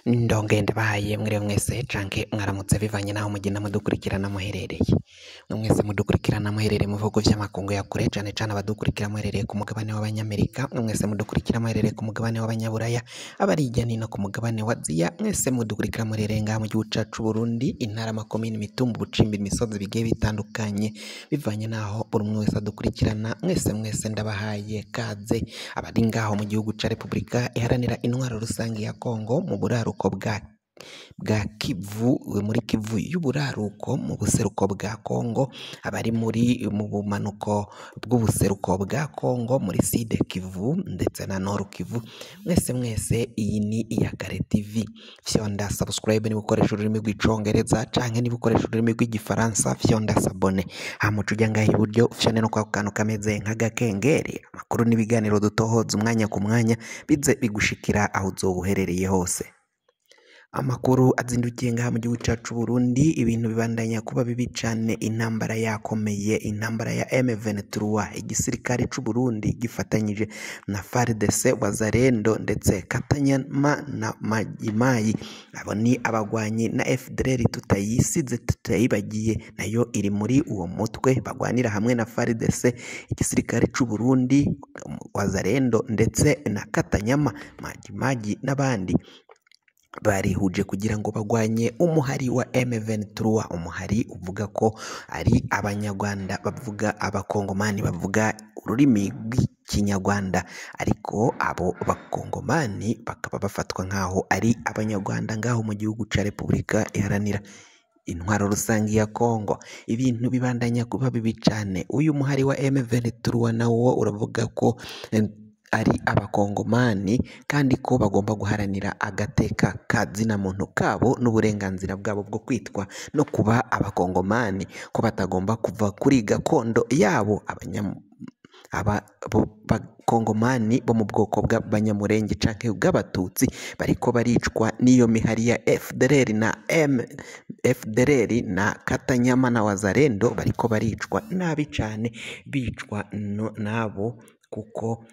Ndongeye ndabahaye mwiriwe mwese canke mwaramutse bivanye naho mugenda mudukurikirana muherereye. Mwe mwese mudukurikirana muherereye mu bihugu vy'amakungu ya kure cane cane abadukurikira muherereye ku mugabane w'abanyamerika, mwe mwese mudukurikira muherereye ku mugabane w'abanyaburaya, abari hirya no hino ku mugabane wa Aziya, mwese mudukurikira muherereye ngaha mu gihugu cacu c'Uburundi, intara, amakomine, imitumba, ubucimbi, imisozi bigiye bitandukanye, bivanye naho buri umwe wese adukurikirana, mwese mwese ndabahaye kaze. Abari ngaho mu gihugu ca Repubulika Iharanira Intwaro Rusangi ya Kongo mu buraruko bwa Kivu, muri Kivu y'uburaruko mu buseruko bwa Kongo, abari muri mu bumanuko bw'ubuseruko bwa Kongo muri Sud Kivu ndetse na Nord Kivu, mwese mwese iyi ni Iyakare TV. Fyonda subscribe niba ukoresha ururimi rw'icongereza canke niba ukoresha ururimi rw'igifaransa fyonda s'abonner. Hama uce uja ngaha iburyo ufyonde no kwako kantu kameze nk'agakengeri, amakuru n'ibiganiro dutohoza umwanya ku mwanya bize bigushikira aho uzoba uherereye hose. Amakuru azindukiye ngaha mu gihugu cacu Burundi, ibintu bibandanya kuba bibi cane, intambara yakomeye, intambara ya M23, igisirikare c'u Burundi gifatanyije na FARDC, Wazalendo ndetse Katanyama na Mayimayi. Abo ni abagwanyi na FDLR tutayisize tutayibagiye, nayo iri muri uwo mutwe bagwanira hamwe na FARDC, igisirikare c'u Burundi, Wazalendo ndetse na Katanyama, Majimaji n'abandi barihuje kugira ngo bagwanye umuhari wa M23, umuhari uvuga ko ari abanyarwanda bavuga abakongomani bavuga ururimi rw'ikinyarwanda, ariko abo bakongomani bakaba bafatwa nk'aho ari abanyarwanda ngaho mu gihugu ca Repubulika Iharanira Intwaro Rusangi ya Kongo. Ibintu bibandanya kuba bibi cane. Uyu muhari wa M23 nawo uravuga ko ari abakongomani kandi ko bagomba guharanira agateka ka zina muntu kabo n'uburenganzira bwabo bwo kwitwa no kuba abakongomani, ko batagomba kuva kuri gakondo yabo. Abakongomani bo mu bwoko bw'abanyamurenge canke bw'abatutsi bariko baricwa n'iyo mihari ya FDLR na FDLR na Katanyama na Wazalendo, bariko baricwa nabi cane, bicwa nabo kuko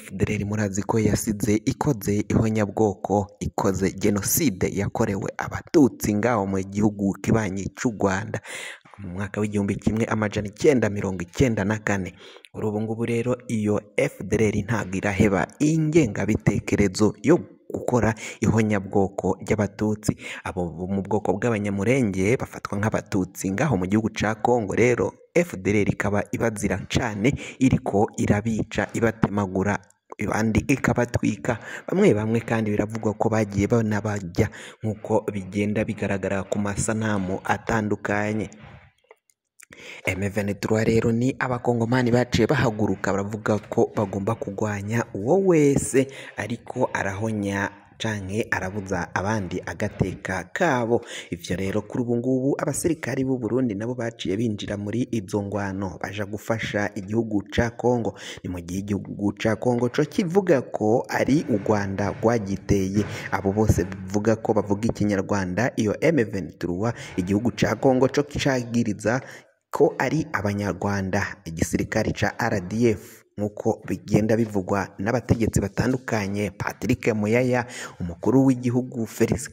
FDLR murazi ko yasize ikoze ihonyabwoko, ikoze genocide yakorewe abatutsi ngaho mu gihugu kibanyi c'u Rwanda mu mwaka w'1994. Kuri ubu ngubu rero iyo FDLR ntabwo iraheba ingengabitekerezo yo gukora ihonyabwoko ry'abatutsi. Abo mu bwoko bw'abanyamurenge bafatwa nk'abatutsi ngaho mu gihugu ca Kongo. Rero FDLR ikaba ibazira cane, iriko irabica, ibatemagura, abandi ikabatwika, bamwe bamwe kandi biravugwa ko bagiye banabarya nk'uko bigenda bigaragara ku masanamu atandukanye. M23 rero ni abakongomani baciye bahaguruka baravuga ko bagomba kugwanya uwo wese ariko arahonya canke arabuza abandi agateka kabo. Ivyo rero kuri ubu ngubu abasirikari b'u Burundi nabo baciye binjira muri izo ngwano baja gufasha igihugu ca Kongo. Ni mu gihe igihugu ca Kongo co kivuga ko ari u Rwanda rwagiteye. Abo bose bivuga ko bavuga ikinyarwanda, iyo M23 igihugu ca Kongo co cagiriza ko ari abanyarwanda, igisirikare ca RDF nk'uko bigenda bivugwa n'abategetsi batandukanye, Patrick Muyaya, umukuru w'igihugu Felix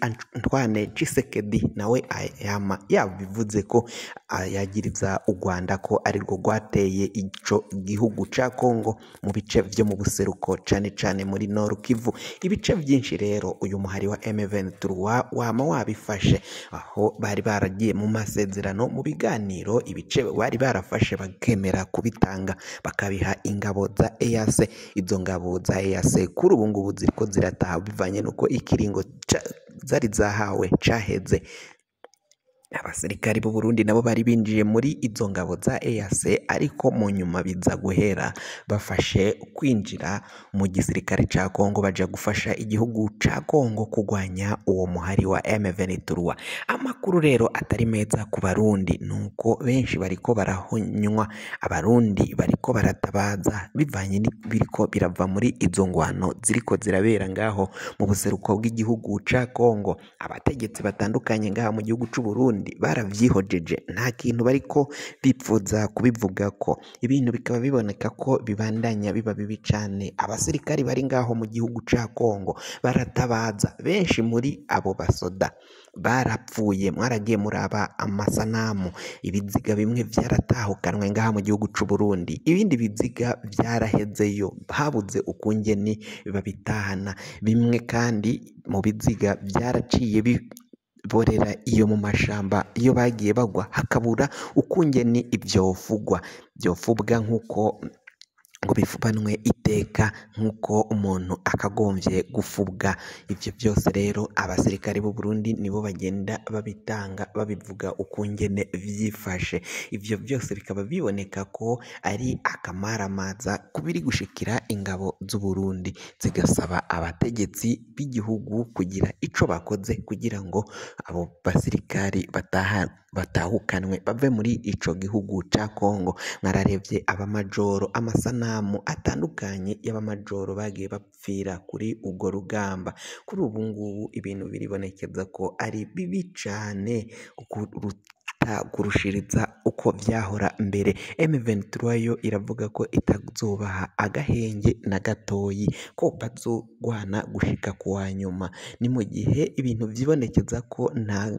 Antoine Tshisekedi nawe yama yabivuze ko yagiriza u Rwanda ko arirwo rwateye ico gihugu ca Kongo mu bice vyo mu buseruko cane cane muri Nord Kivu. Ibice vyinshi rero uyu muhari wa M23 wama wabifashe, aho bari baragiye mu masezerano, mu biganiro, ibice bari barafashe bakemera kubitanga bakabiha ingabo za EAC. Izo ngabo za EAC kuri ubu ngubu ziriko zirataha bivanye nuko ikiringo zari zahawe caheze. Abasirikari b'u Burundi nabo bari binjiye muri izo ngabo za EAC, ariko mu nyuma biza guhera bafashe kwinjira mu gisirikare ca Kongo baja gufasha igihugu ca Kongo kugwanya uwo muhari wa M23. Amakuru rero atari meza ku Barundi nuko benshi bariko barahonywa, abarundi bariko baratabaza bivanye n'ibiriko birava muri izo ngwano ziriko zirabera ngaho mu buseruko bw'igihugu ca Kongo. Abategetsi batandukanye ngaha mu gihugu c'u Burundi Burundi baravyihojeje, nta kintu bariko bipfuza kubivugako. Ibintu bikaba biboneka ko bibandanya biba bibi cane. Abasirikari bari ngaho mu gihugu ca Kongo baratabaza, benshi muri abo basoda barapfuye. Mwaragiye muraba amasanamu, ibiziga bimwe vyaratahukanwe ngaha mu gihugu c'u Burundi, ibindi biziga vyarahezeyo, habuze ukungene babitahana. Bimwe kandi mu biziga vyaraciye biborera iyo mu mashamba, iyo bagiye bagwa hakabura ukungene ivyofugwa vyofubwa nk'uko ngo bifubanwe iteka nk'uko umuntu akagomvye gufubwa. Ivyo vyose rero abasirikare b'u Burundi nibo bagenda babitanga, babivuga ukungene vyifashe. Ivyo vyose bikaba biboneka ko ari akamaramaza kubiri gushikira ingabo z'u Burundi, zigasaba abategetsi b'igihugu kugira ico bakoze kugira ngo abo basirikari batahukanwe bave muri ico gihugu ca Kongo. Mwararebye abamajoro, amasanamu atandukanye y'abamajoro bagiye bapfira kuri urwo rugamba. Kuri ubu ngubu ibintu biribonekeza ko ari bibi cane kurushiriza uko vyahora mbere. M23 yo iravuga ko itazobaha agahenge na gatoyi, ko bazogwana gushika kuwa nyuma. Ni mu gihe ibintu vyibonekeza ko nta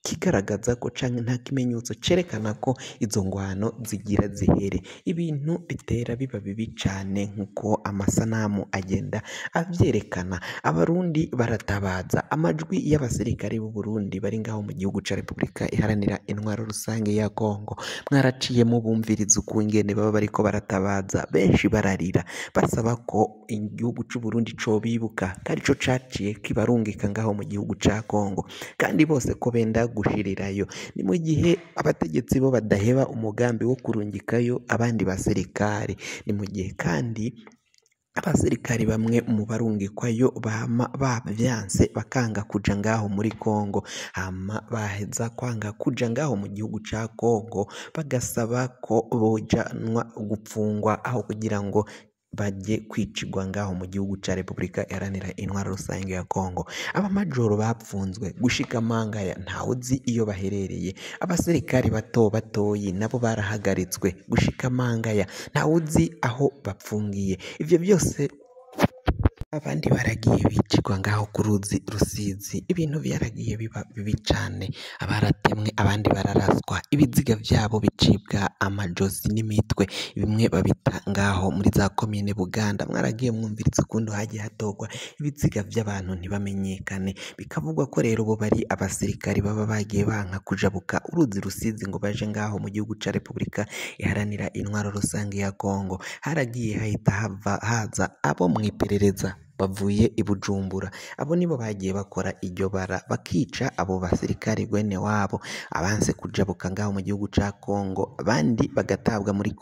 kigaragaza ko canke nta kimenyetso cerekana ko izo ngwano zigira zihere. Ibintu bitera biba bibi cane nkuko amasanamu agenda avyerekana. Abarundi baratabaza, amajwi y'abasirikare b'u Burundi bari ngaho mu gihugu ca Republika Iharanira Intwaro Rusange ya Kongo, mwaraciye mubumviriza ukungene baba bariko baratabaza, benshi bararira basaba ko igihugu c'u Burundi cobibuka, ko arico caciye kibarungika ngaho mu gihugu ca Kongo, kandi bose ko benda gushirirayo. Ni mu gihe abategetsi bo badaheba umugambi wo kurungikayo abandi basirikare. Ni mu gihe kandi abasirikari bamwe mu barungikwayo bama bavyanse bakanga kuja ngaho muri Kongo, hama baheza kwanga kuja ngaho mu gihugu ca Kongo bagasaba ko bojanwa gupfungwa aho kugira ngo baje kwicirwa ngaho mu gihugu ca Republika Iharanira Intwaro Rusange ya Kongo. Abamajoro bapfunzwe gushika mangaya ntawuzi iyo baherereye. Abasirikari bato batoyi nabo barahagaritswe gushika mangaya ntawuzi aho bapfungiye. Ivyo byose abandi baragiye bicirwa ngaho ku ruzi Rusizi. Ibintu byaragiye biba bibi cane, abaratemwe abandi bararaswa, ibiziga vyabo bicibwa amajosi n'imitwe, bimwe babita ngaho muri za komine Buganda. Mwaragiye mwumviriza ukuntu hagiye hatorwa ibiziga vy'abantu ntibamenyekane. Bikavugwa ko rero bo bari abasirikari baba bagiye banka kujabuka uruzi Rusizi ngo baje ngaho mu gihugu ca Republika Iharanira Intwaro Rusange ya Kongo. Haragiye hahita haza abo mw'iperereza bavuye i Bujumbura, abo nibo bagiye bakora iryo bara bakica abo basirikare gwene wabo, abanse kujabuka ngaho mu gihugu ca Kongo, abandi bagatabwa muri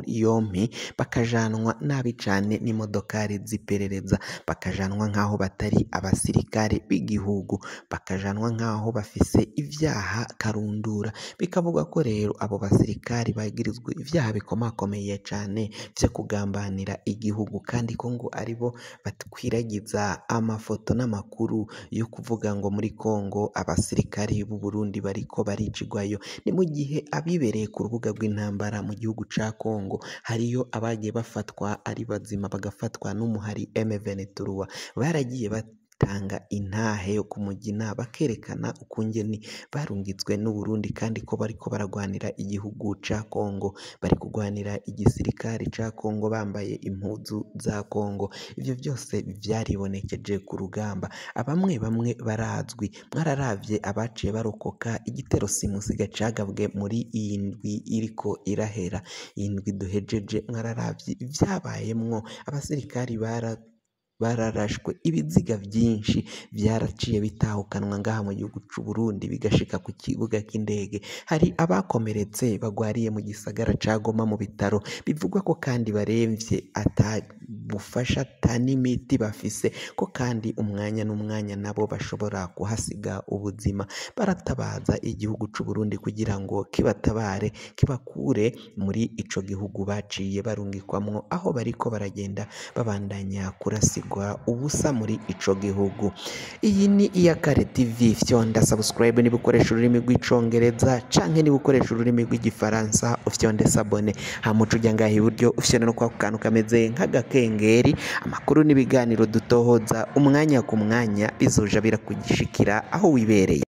yompi bakajanwa nabi cane n'imodokari z'iperereza, bakajanwa nkaho batari abasirikare b'igihugu, bakajanwa nkaho bafise ivyaha karundura. Bikavugwa ko rero abo basirikare bagirizwe ivyaha bikomakomeye cane vyo kugambanira igihugu, kandi ko ngo aribo batwiragiza amafoto n'amakuru yo kuvuga ngo muri Kongo abasirikari b'u Burundi bariko baricigwayo. Ni mu gihe abibereye ku rubuga rw'intambara mu gihugu ca Kongo hariyo abagiye bafatwa ari bazima, bagafatwa n'umuhari M23, baragiye batanga intahe yo kumugina bakerekana ukungene barungitswe n'u Burundi, kandi ko bariko baragwanira igihugu ca Kongo, bari kugwanira igisirikare ca Kongo bambaye impuzu za Kongo. Ivyo byose vyaribonekeje ku rugamba, abamwe bamwe barazwi. Mwararavye abaciye barokoka igitero simusiga cagabwe muri iyi ndwi iriko irahera, iyi ndwi duhejeje. Mwararavye ivyabayemwo, abasirikari bararashwe, ibiziga vyinshi vyaraciye bitahukanwa ngaha mu gihugu c'u Burundi bigashika ku kibuga c'indege. Hari abakomeretse bagwariye mu gisagara ca Goma mu bitaro, bivugwa ko kandi baremvye ata bufasha ata n'imiti bafise, ko kandi umwanya n'umwanya nabo bashobora kuhasiga ubuzima. Baratabaza igihugu c'u Burundi kugira ngo kibatabare, kibakure muri ico gihugu baciye barungikwamwo, aho bariko baragenda babandanya kurasirwa gusigwa ubusa muri ico gihugu. Iyi ni Iyakare TV, fyonda subscribe niba ukoresha ururimi rw'icongereza canke niba ukoresha ururimi rw'igifaransa ufyonde s'abonner, hama uce uja ngaha iburyo ufyonde no kwako kantu kameze nk'agakengeri. Amakuru n'ibiganiro dutohoza umwanya ku mwanya bizoja birakushikira aho wibereye.